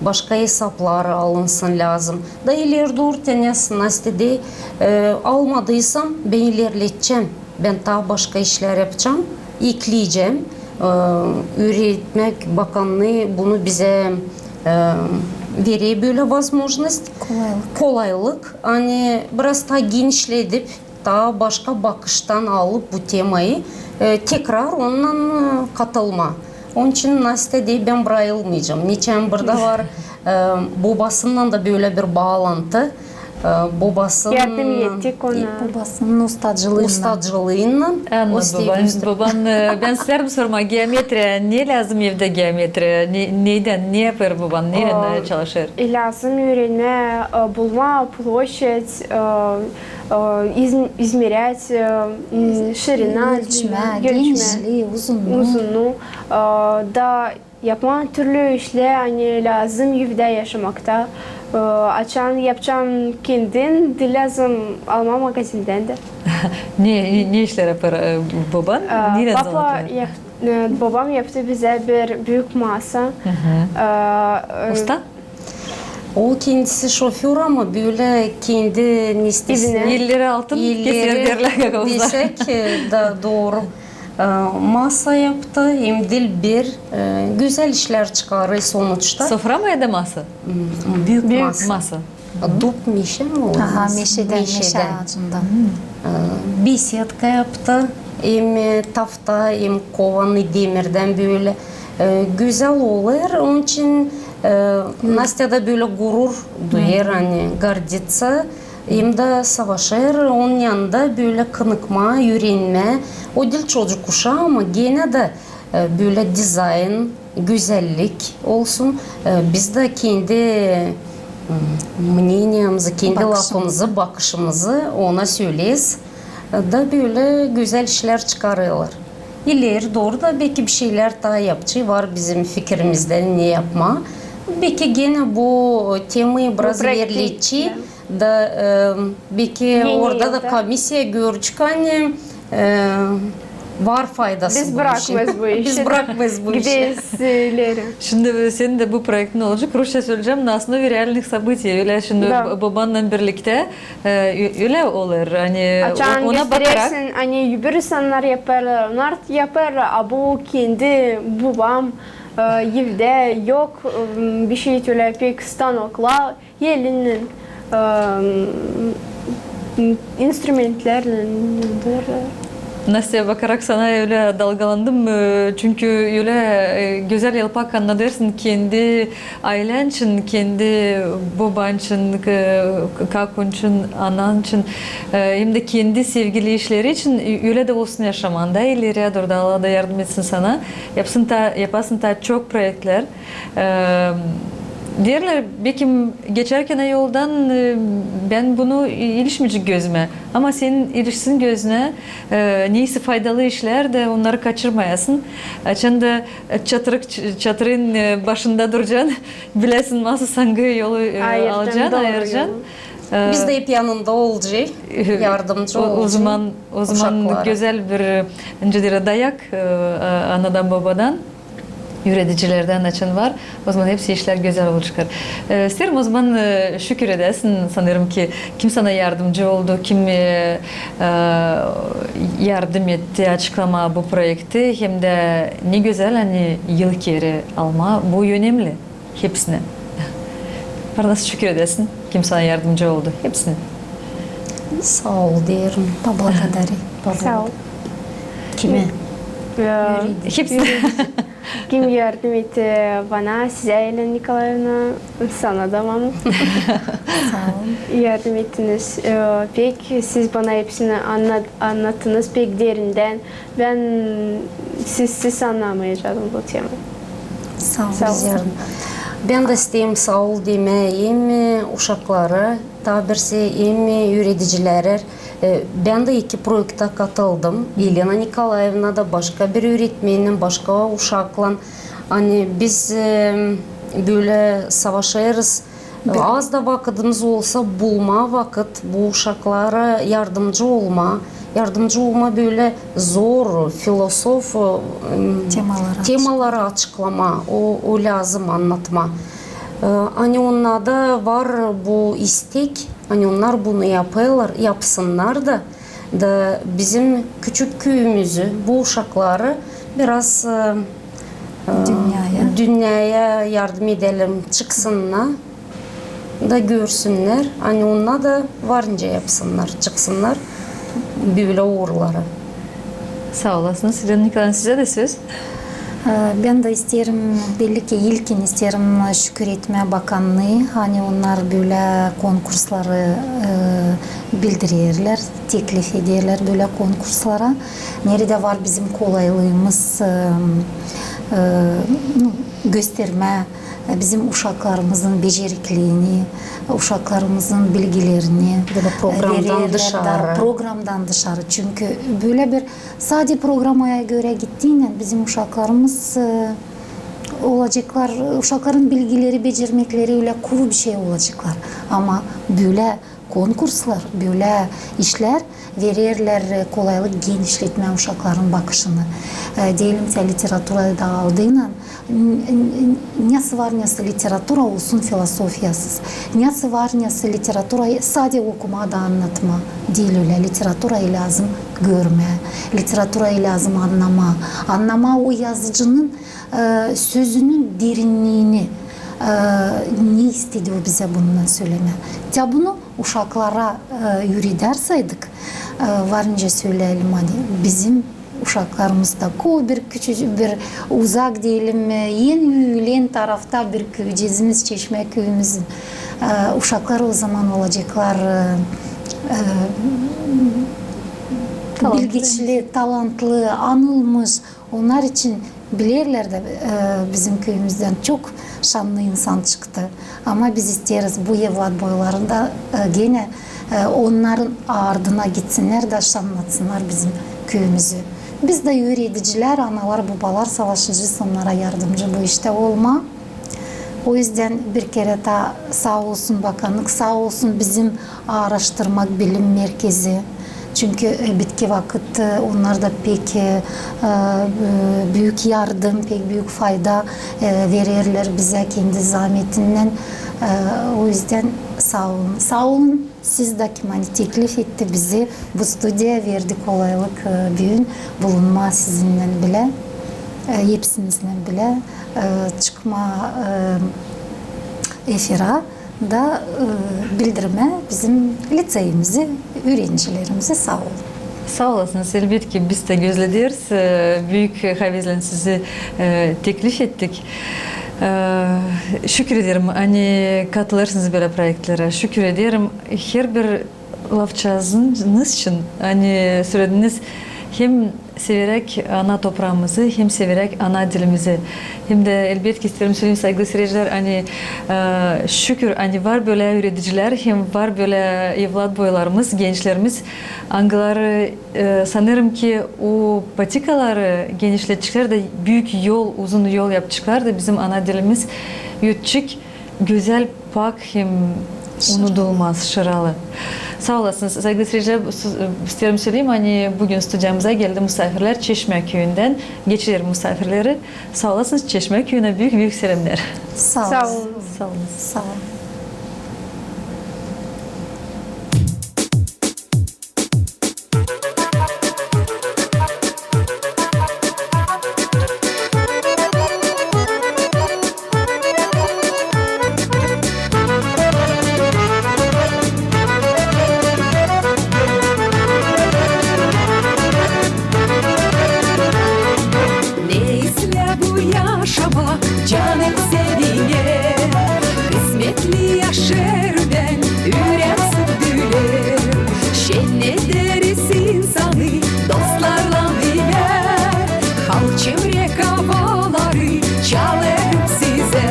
başka esaplar alınsın lääzım. Da ileri dooru, te nasıl Nastya deer, e, almadıysam, bän ilerledecäm. Bän taa başka işlär yapacam, ekleyecäm. E, üüretmäk bakannıı bunu bizä, e, verer bölä возможность, kolaylık, ani biraz taa genişledip, taa başka bakıştan alıp bu temayı, e, tekrar ondan, e, katılmaa. Onun için Nastya deer, bän brayılmayacam. Neçin burada var, e, bobasınnan da bölä bir baalantı. E, bobasının... Yardım ettik ona. Bobasının ustacılıınnan. Ustacılıınnan. Anna, boban, boban, e, bän isteerim sormaa, geometriya, ne lääzım evdä geometriya? Ne, nedän, ne yapêr boban, neredä çalışêr? E, lääzım üürenmää, e, bulmaa площадь, e, e, iz-, izmerät, e, m, şirina, ölçmää, genişlii, uzunnu. Uzunnu, e, da yapmaa türlü işlär, ani lääzım evdä yaşamakta. E, açan yapacam kendin, diil lääzım almaa magazindän dä. Ne, ne işlär yapêr, e, boban? E, neredä papa yap-, e, bobam yaptı bizä bir büük masa. E, e, usta? O kendisi şoför, ama bölä kendi nestesi. Elleri altın keser deerlär, kaka, usta. Desek, e, da dooru. E, masa yaptı, hem diil bir, e, gözäl işlär çıkarêr sonuçta. Sofra mı ya da masa? M, büük masa. Büük masa. Dub meşä mi o? Aha, meşädän, meşä aacından. E, besetka yaptı, hem, e, tafta, hem kovanı demirdän bölä. E, gözäl olêr, onun için, e, Nastya da bölä gurur duyêr, ani гордится. Hem dä savaşêr onun yanında bölä kınıkmaa, üürenmää. O diil çocuk uşaa, ama genä dä, e, bölä dizayn, gözällik olsun. E, biz dä kendi, m, мнениемизи, kendi lafımızı, bakışımızı ona söleeriz. E, da bölä gözäl işlär çıkarêrlar. İleri dooru da belki bir şeylär taa yapacek. Var bizim fikirimizdä ne yapmaa. Beki genä bu temayı biraz ilerledecek da, e, beki orada da komissiya görecek, ani, e, var faydası bu işin. Biz brakmêêrız bu işi. Biz brakmêêrız bu işi. Gideriz ileri. Şindi senin dä bu proektin olacek, rusça söleyecäm, на основе реальных событий. Ölä şindi bobannan birliktä, e, ölä olêr, ani ona bakarak. Açan gösterersin, ani bir insannar yapêrlar, onnar yapêrlar, a bu kendi bobam, e, evdä yok, e, bişey ölä pek stanoklar, elinnän, e, instrumentlernän, ne deerlär. Nastya, bakarak sana ölä dalgalandım, e, çünkü ölä, e, gözäl, yalpak annadêrsın kendi aylän için, kendi boban için, e, kakun için, anan için, e, hem dä kendi sevgili işleri için, e, ölä dä olsun yaşaman da, ileriyä dooru da Allah da yardım etsin sana. Yapsın ta, yapasın taa çok proektlär. E, deerlär, bekim geçärkän yoldan, e, bän bunu ilişmeyecek gözümä. Ama senin ilişsin gözünä, e, neysä faydalı işlär dä onnarı kaçırmayasın. Açan da, e, çatırık, ç-, çatırın, e, başında duracan, biläsin nasıl, angı yolu, e, alacan, ayıracan. Biz dä hep yanında olacez, yardımcı olacez. O zaman, o zaman gözäl bir, e, nicä deerlär, dayak, e, e, anadan, bobadan, üüredicilerdän açan var, o zaman hepsi işlär gözäl olacek. E, isteerim o zaman, e, şükür edäsin, sanêrım ki, kim sana yardımcı oldu, kim, e, e, yardım etti açıklamaa bu proekti, hem dä ne gözäl, ani yıl keeri almaa, bu önemli. Hepsinä. Var nasıl şükür edäsin, kim sana yardımcı oldu. Hepsinä. Saa ol deerim. Поблагодари. Saa ol. Kimä? Hepsinä. Kim yardım etti bana, sizä, Elena Nikolaevna, sana da, mama. Saa ol. Yardım ettiniz. E, pek siz bana hepsini annat-, annattınız pek derindän. Bän sizsiz annamayacam bu temayı. Saa ol. Saa ol. Bän dä isteerim saa ol demää hem uşaklara, taa birisi hem üüredicilerä. E, bän dä iki proektä katıldım. Elena Nikolaevna da başka bir üüretmennän, başka uşaklan. Ani biz, e, bölä savaşêrız. Az da vakıdımız olsa, bulmaa vakıt bu uşaklara yardımcı olmaa, yardımcı olmaa bölä zor, filosof, e, temaları açıklamaa, o, o lääzım annatmaa. E, ani onnarda var bu istek, ani onnar bunu yapêrlar, yapsınnar da, da bizim küçük küüyümüzü, bu uşakları biraz, e, e, dünneyä yardım edelim, çıksınnar da görsünnär, ani onnar da var nicä yapsınnar, çıksınnar bölä uurlara. Saa olasınız. Elena Nikolaevna, sizä dä söz. E, bän dä isteerim, belli ki, ilkin isteerim şükür etmää bakannıı, ani onnar bölä konkursları, e, bildirerlär, teklif ederlär bölä konkurslara. Neredä var bizim kolaylığımız, e, e, nu, göstermää bizim uşaklarımızın beceriklerini, uşaklarımızın bilgilerini, e, programdan dışarı. Programdan dışarı. Çünkü bölä bir sade programaya görä gittiynän bizim uşaklarımız, e, olaceklar, uşakların bilgileri, becermekleri ölä kuru bir şey olaceklar. Ama bölä konkurslar, bölä işlär vererlär, e, kolaylık genişletmää uşakların bakışını. E, deyelim ki, literatura da aldıynan, n-, n-, nesoy var, nesoy literatura olsun filosofiyasız. Nesoy var, nesoy literatura sade okumaa da annatmaa diil ölä. Literaturayı lääzım görmää, literaturayı lääzım annamaa. Annamaa o yazıcının, e, sözünün derinniini, e, ne istedi o bizä bununnan sölemää. Tä bunu uşaklara, e, üüredärsaydık, e, var nicä söleyelim, ani bizim uşaklarımız da kooy bir küçücük bir uzak deyelim, e, en üülän tarafta bir küücüzümüz, Çeşmä küüyümüzün, e, uşakları o zaman olaceklar, e, e, bilgiçli, talantlı, anılmış. Onnar için bilerlär dä, e, bizim küüyümüzdän çok şannı insan çıktı. Ama biz isteeriz, bu evlat boylarında, e, genä, e, onnarın ardına gitsinnär da şannatsınnar bizim küüyümüzü. Biz dä üüredicilär, analar, bobalar savaşacez onnara yardımcı bu iştä olmaa. O üzdän bir kerä taa saa olsun bakannık, saa olsun bizim aaraştırmak bilim merkezi. Çünkü, e, bitki vakıt, e, onnar da pek, e, e, büük yardım, pek büük fayda, e, vererlär bizä kendi zametindän. E, o üzdän saa olun. Saa olun. Siz dä ki, ani teklif etti bizi bu studiyaya, verdi kolaylık, e, büün bulunmaa sizinnän bilä, e, hepsiniznän bilä, e, çıkmaa, e, efira da, e, bildirmää bizim liţeyimizi, üürencilerimizi. Saa olun. Saa olasınız. Elbetki, biz dä gözlederiz. E, büük havezlän sizi, e, teklif ettik. E, şükür ederim, ani katılêrsınız bölä proektlerä. Şükür ederim, herbir lafçaazınız için, ani sölediniz hem severäk ana topraamızı, hem severäk ana dilimizi. Hem dä, elbetki, isteerim söleyim, saygılı siiredicilär, ani, e, şükür, ani var bölä üürediciler, hem var bölä evlat boylarımız, gençlerimiz, angıları, e, sanêrım ki, o patikaları genişletçeklär dä, büük yol, uzun yol yapaceklar da bizim ana dilimiz ötecek gözäl, pak hem unudulmaz, şıralı. Saa olasınız. Saygılı siiredicilär, bu, e, isteerim söleyim, ani büün studiyamıza geldi musaafirlär Çeşmä küüyündän, geçirelim musaafirleri. Saa olasınız, Çeşmä küüyünä büük-büük selämnär. Saa olun. Saa olun. Saa olun. Ne islää bu yaşamaa, canım sevinär. Kısmetli yaşêêr bän, üräm sövdüler. Şennederiz insanı dostlarlan bilä. Halk-çevre havaları çalêrım sizä.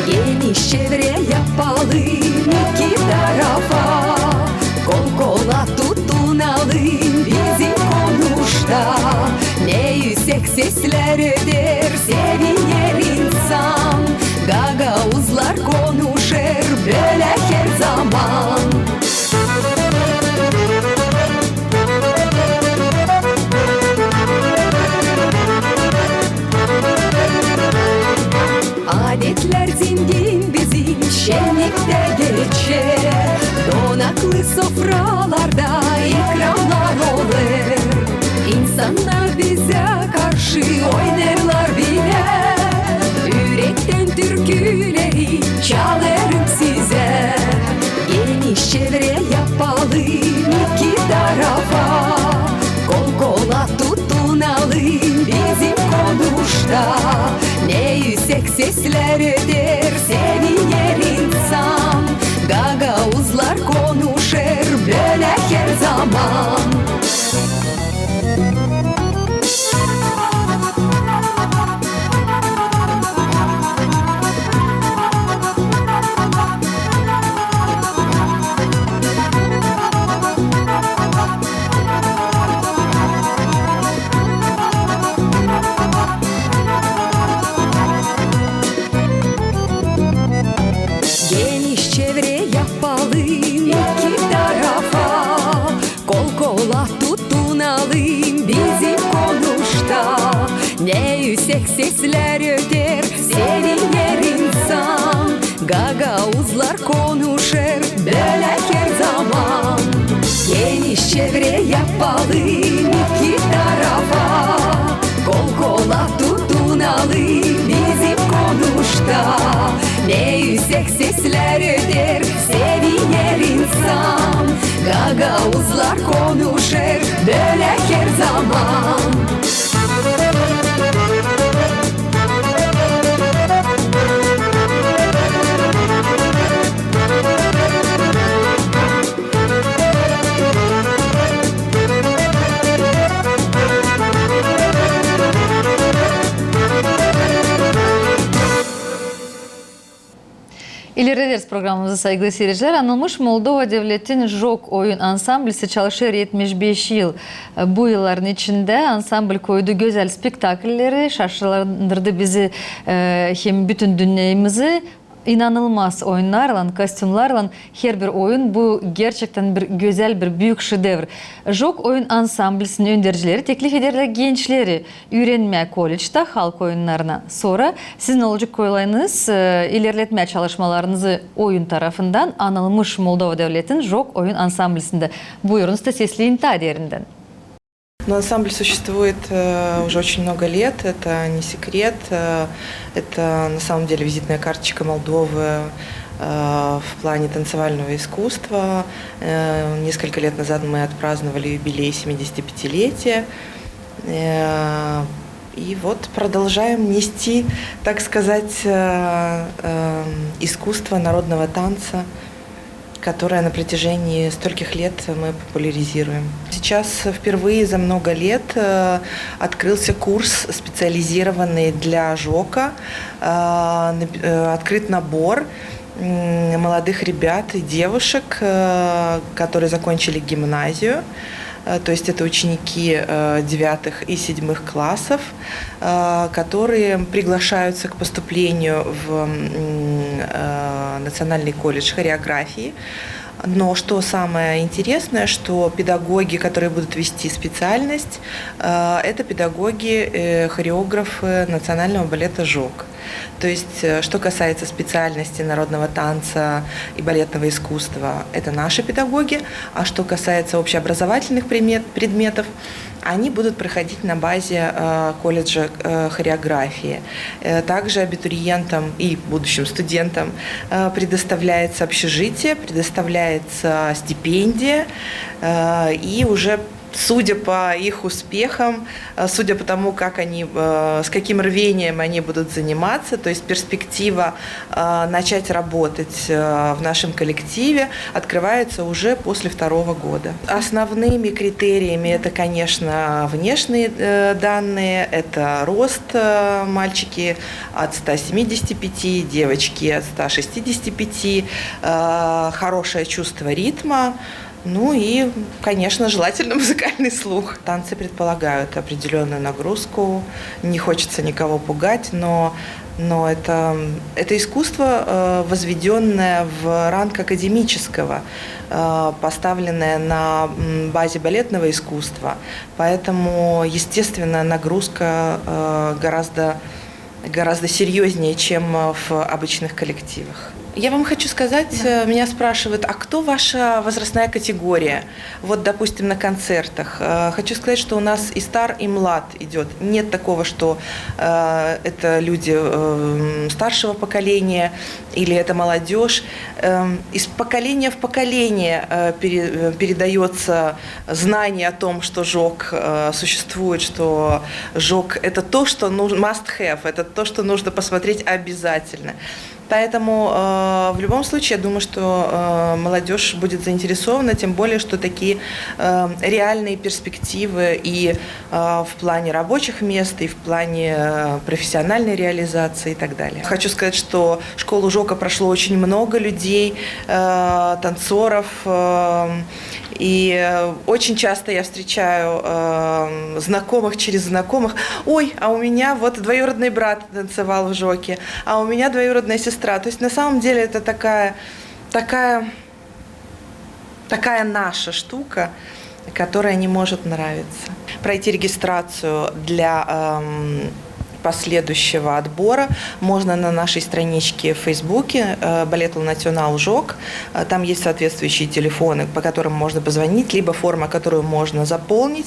Geniş çevre yapalım iki tarafa. Kol-kola tutunalım bizim konuşta. Ne üüsek seslär öder, seviner insan. Gagauzlar konuşêr bölä herzaman. Adetlär zengin bizim şenniktä geçer. Donaklı sofralarda ikramlar olêr. İnsannar bizä karşı oynêrlar bilä. Ürektän türküleri çalêrım sizä. Geniş çevre yapalım iki tarafa. Kol-kola tutunalım bizim konuşta. Ne üüsek seslär öder, seviner insan. Gagauzlar konuşêr bölä herzaman. Geniş çevre yapalım iki tarafa. Kol-kola tutunalım bizim konuşta. Ne üüsek seslär öder, seviner insan. Gagauzlar konuşêr bölä herzaman. Geniş çevre yapalım iki tarafa. Kol-kola tutunalım bizim konuşta. Ne üüsek seslär öder, seviner insan. Gagauzlar konuşêr bölä herzaman. İlerlederiz programamızı, saygılı seyirciler. Anılmış Moldova Devletin JOK oyun ansamblisi çalışêr etmiş beş yıl. Bu yılların içindä ansambl koydu gözäl spektaklleri, şaşlandırdı bizi, e, hem bütün dünnemizi inanılmaz oyunnarlan, kostümlarlan. Herbir oyun bu gerçektän bir gözäl, bir büük şedevr. JOK oyun ansamblisinin öndercileri teklif ederlär gençleri üürenmää kollectä halk oyunnarına. Sora sizin olacek kolayınız, e, ilerletmää çalışmalarınızı oyun tarafından Anılmış Moldova Devletin JOK oyun ansamblisindä. Buyurunuz da sesleyin taa derindän. Но ансамбль существует, э, уже очень много лет, это не секрет, э, это на самом деле визитная карточка Молдовы, э, в плане танцевального искусства. Э, несколько лет назад мы отпраздновали юбилей семидесятипятилетия. Э, и вот продолжаем нести, так сказать, э, э, искусство народного танца, которое на протяжении стольких лет мы популяризируем. Сейчас впервые за много лет, э, открылся курс, специализированный для ЖОКа. Э, наб-, э, открыт набор, м, молодых ребят и девушек, э, которые закончили гимназию. Э, то есть это ученики, э, девятых и седьмых классов, э, которые приглашаются к поступлению в, м, э, Национальный колледж хореографии. Но что самое интересное, что педагоги, которые будут вести специальность, э, это педагоги, э, хореографы национального балета ЖОК. То есть, э, что касается специальности народного танца и балетного искусства, это наши педагоги, а что касается общеобразовательных предмет-, предметов, они будут проходить на базе, э, колледжа, э, хореографии. Э, также абитуриентам и будущим студентам, э, предоставляется общежитие, предоставляется стипендия, э, и уже судя по их успехам, э, судя по тому, как они, э, с каким рвением они будут заниматься, то есть перспектива, э, начать работать, э, в нашем коллективе открывается уже после второго года. Основными критериями это, конечно, внешние, э, данные, это рост, э, мальчики от ста семидесяти пяти, девочки от ста шестидесяти пяти, э, хорошее чувство ритма, ну и, конечно, желательно музыкальный слух. Танцы предполагают определённую нагрузку, не хочется никого пугать, но, но это, это искусство, э, возведённое в ранг академического, э, поставленное на, м, базе балетного искусства. Поэтому, естественно, нагрузка, э, гораздо гораздо серьёзнее, чем, э, в обычных коллективах. Я вам хочу сказать, э, меня спрашивают: «А кто ваша возрастная категория?» Вот, допустим, на концертах. Э, хочу сказать, что у нас и стар, и млад идёт. Нет такого, что, э, это люди, э, м, старшего поколения или это молодёжь. Эм, из поколения в поколение, э, пере-, э, передаётся знание о том, что ЖОК, э, существует, что ЖОК — это то, что нуж-, must have, это то, что нужно посмотреть обязательно. Поэтому, э, в любом случае, я думаю, что, э, молодёжь будет заинтересована, тем более, что такие, э, реальные перспективы и, э, в плане рабочих мест, и в плане, э, профессиональной реализации и так далее. Хочу сказать, что школу ЖОКа прошло очень много людей, э, танцоров, э, И, э, очень часто я встречаю, э, знакомых через знакомых: «Ой, а у меня вот двоюродный брат танцевал в ЖОКе, а у меня двоюродная сестра». То есть на самом деле это такая, такая, такая наша штука, которая не может нравиться. Пройти регистрацию для, эм, последующего отбора можно на нашей страничке в Фейсбуке, э, Балет Национал ЖОК. Э, там есть соответствующие телефоны, по которым можно позвонить, либо форма, которую можно заполнить.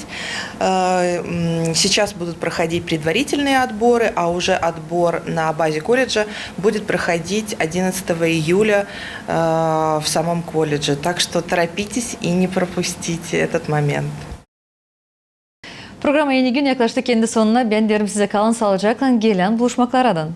Э, м, сейчас будут проходить предварительные отборы, а уже отбор на базе колледжа будет проходить одиннадцатого июля, э, в самом колледже. Так что торопитесь и не пропустите этот момент. Programa Eni Gün yaklaştı kendi sonuna. Bän deerim sizä, kalın saalıcaklan, gelän buluşmaklardan.